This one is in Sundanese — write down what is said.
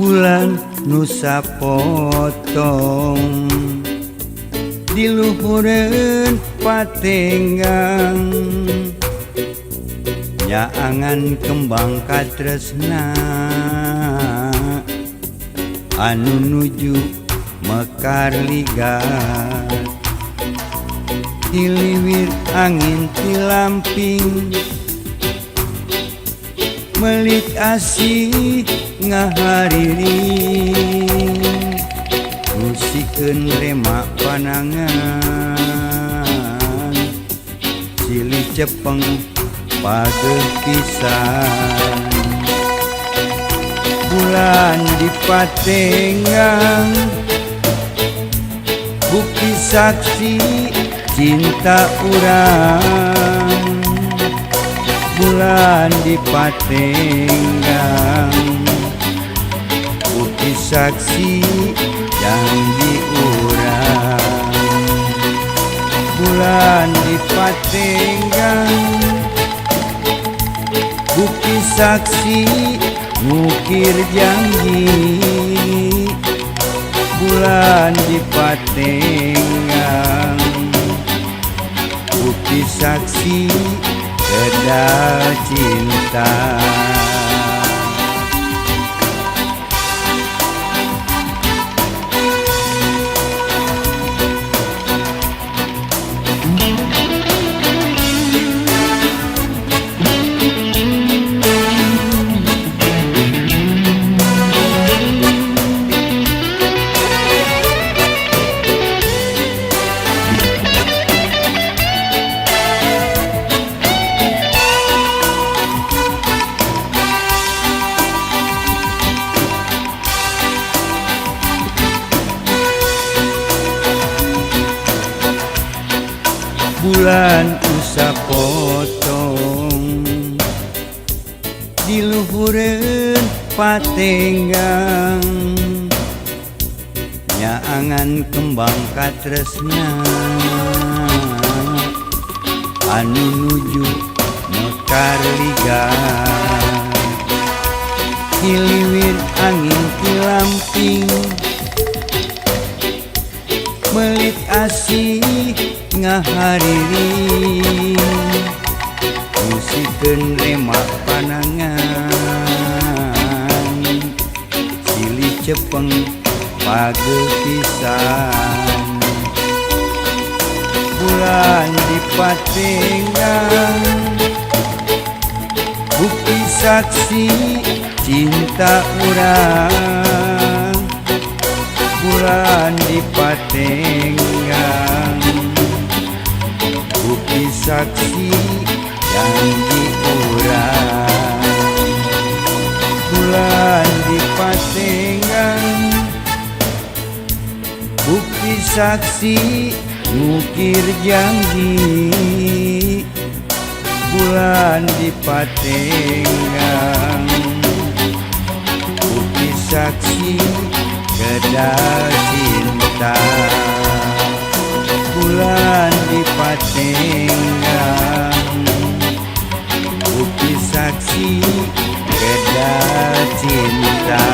Bulan nusa potong di luhureun patenggang, nyaangan kembang katresna anu nuju mekar ligat. Hiliwir angin tilamping melit asih ngahariring, musikeun remak panangan silih cepeng pageuh pisan. Bulan di patenggang bukti saksi cinta urang. Bulan di patenggang bukti saksi janji urang. Bulan di patenggang bukti saksi ngukir janji. Bulan di patenggang bukti saksi kedal cinta. Bulan usah potong di luhureun patenggang, nyaangan kembang katresna anu nuju mekar ligat. Hiliwir angin tilamping melit asih ngahariring, musikeun remak panangan silih cepeng pageuh pisan. Bulan di patenggang bukti saksi cinta urang. Bulan di patenggang bukti saksi janji urang. Bulan di patenggang bukti saksi ngukir janji. Bulan di patenggang bukti saksi kedal cinta. Bulan di patenggang bukti saksi kedal cinta.